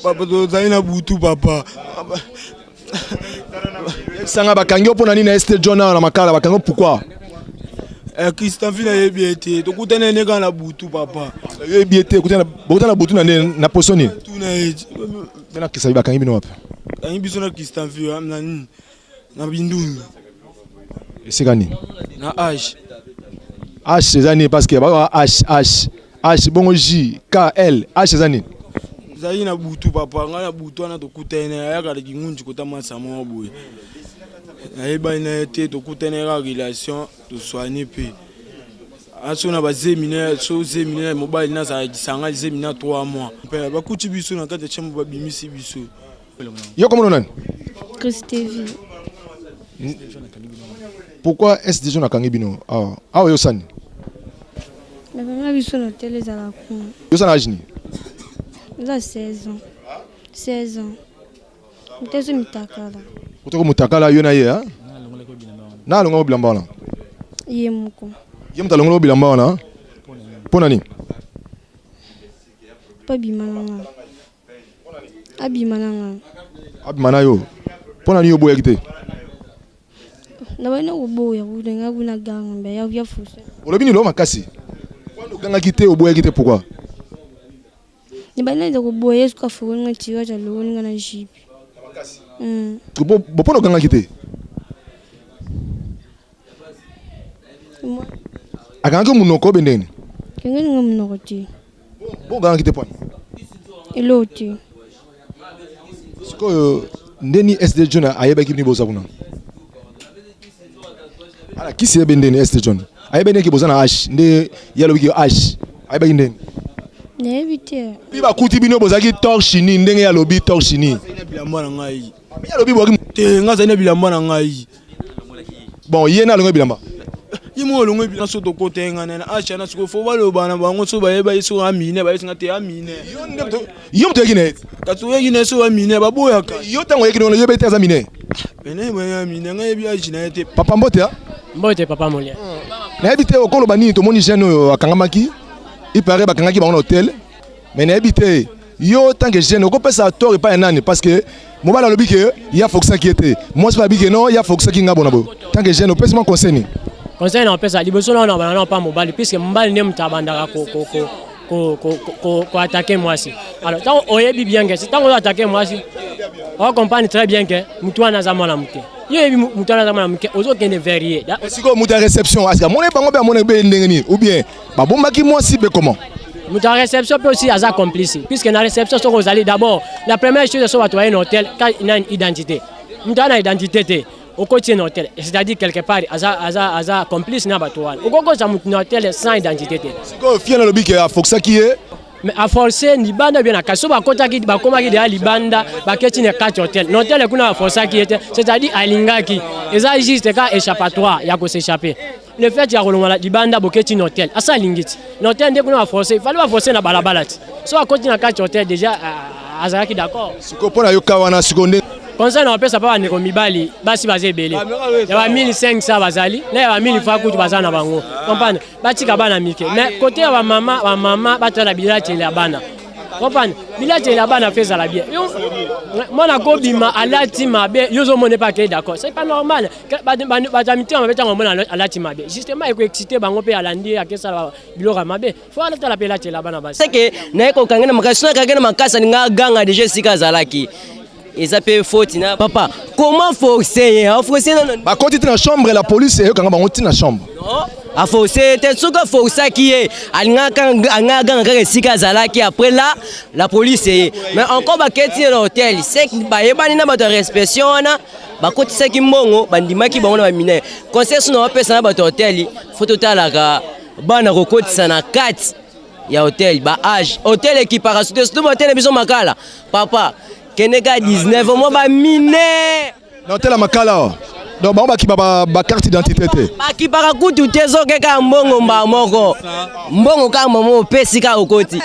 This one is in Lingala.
Papa tozali na butu papa. Sanga bakangi yo pona nini na ST John awa na makala bakangi yo pourquoi? Eh, Christian Villa yebi ete tokutana ne kaka na butu papa. Yebi ete okutana bokutana na butu na nde na poso nini? Tuna ye. Bena kisa bakangi bino wapi? Kangi biso na Christian Villa na nini? Na bindungi. Esika nini? Na H. H eza nini parce que ba H H H bongo J K L H eza nini? Ezali na butu papa, ngai na butu wana tokutani na ye ayaka na kingunji kota masa moko boye. Nayebani na ye te tokutani kaka relation toswani mpe aso na bazemi na so zemi na mobali nazala lisanga zemi na 3 mois mpe bakuti biso na kati ya chambre babimisi biso. Yo komona nani? Christevie. Pourquoi est-ce déjà nakangi bino awa? Awa yo sani? Bakanga biso na hotel ezala kuna. Yo sana age nini? Eza 16 ans. 16 ans. Mtezo mitakala. Otoko mutakala yo na ye hein? Na alonga bilamba wana. Ye moko. Ye moto alongola bilamba wana. Pona nini? Po abima na nga. Abima na nga. Abima na yo. Pona nini oboyaki te? Nabandi na koboya kutu nga kuna ganga mbe ya ya fusa. Olobi nini makasi? Wana ogangaki te oboyaki te pourquoi? Nabandi na koboya ye suka afungoli nga tirage alongoli nga na jupe. Mm. Bo pona ogangaki te? Akangaki monoko be ndenge nini? Akangaki nga monoko te. Bo ogangaki te pona? Eloko te. Sikoyo ndeni SD John ayebaki bino boza kuna? Ala kisi yebe ndeni SD John. Ayebaki ndenge boza na H nde ye alobiki H. Ayebaki ndeni? Nayebi te. Puis bakuti bino bozalaki torche ni ndenge ye alobi torche ni. Bilamba na ngai. Mais alobi boki te nga azali na bilamba na ngai. Bon ye na alongoli bilamba. Ye moko alongoli bilamba so tokota ye nga na H na sikoyo fo baloba na bango so bayeba ye so amine bayebisi nga te amine. Yo moto oyaki na ye. Kasi oyaki na ye so amine baboyaka. Yo ntango oyaki na ye oyebaki te aza mine. Pene boye amine nga yebi age na ye te. Papa mbote ah. Mbote papa Molia. Nayebi te okoloba nini tomoni jeune oyo akangamaki il paraît bakangaki bango na hôtel mais nayebi te yo tant que jeune okopesa tort epai ya nani parce que mobali alobi ke ye afokisaki ye te mwasi mpe alobi ke non ye afokisaki nga bona boye tant que jeune opesi mwa conseil nini? Conseil na opesa liboso na na na pa mobali puisque mobali nde moto abandaka ko ko ko ko ko ko ko attaquer mwasi. Alors ntango oyebi bien que ntango ozo attaquer mwasi o comprendre très bien que moto wana aza mwana moke. Yo oyebi moto wana aza mwana moke ozokende vers ye. Sikoyo moto ya réception asika amoni bango mpe amoni mpe ndenge nini ou bien babombaki mwasi mpe comment? Moto ya réception mpe aussi aza complice puisque na réception soki ozali d'abord la première chose so bato baye na hôtel ka na identité moto aza na identité te okoti ye na hôtel c'est-à-dire quelque part aza, aza, aza complice na bato wana okokosa moto na hôtel sans identité te. Sikoyo fille alobi ke afokisaki ye mais aforce libanda bien na kati so bakotaki bakomaki deya libanda baketi na kati hôtel na hôtel kuna baforçaki ye te c'est-à-dire alingaki eza juste ka échappatoire ya kos'échapper le fait ya kolongwa libanda boketi na hôtel asa alingi ti na hôtel nde kuna baforce fallait baforce na balabala ti so akoti na kati hôtel déjà azalaki d'accord. Sikoyo mpo na yo ka wana sikoyo nde conseil na bapesa mpa bandeko mibali basi baza ebele ya ba 1500 bazali na ya ba 1000 francs kutu baza na bango comprendre batika bana mike mais kote ya bamama bamama batala bilateli ya bana comprendre bilateli ya bana fe ezala bien mwana kobima alati mabe yo ozomona epa akei d'accord c'est pas normal bato ya mitema mabe ntango omona alati mabe justement ekoexcite bango mpe alandi akesala biloko ya mabe fo alatala mpe elatela bana basi seke naye kokanga na makasi soki akangaki na makasi alinga aganga deja esika azalaki eza mpe faute na papa comment forcer ye aforce nano bakoti ti na chambre la police eyokanga bango ti na chambre non aforce ye te soki aforçaki ye alingaka aganga kaka esika azalaki après là la police eye mais encore baketi ye na hotel sek bayebani na bato ya respection wana bakotisaki mbongo bandimaki bango na baminere conseil so na bapesa na bato ya hotel fo totalaka bana kokotisa na kati ya hotel ba age hotel ekipaka surtout surtout hotel na biso makala papa kende ka 19 mo ba mineur na hotel ya makala awa donc bango bakipa ba carte d'identité te bakipaka kutu te soki kaka mbongo mbaa moko mbongo kaka mama opesi kaka okoti.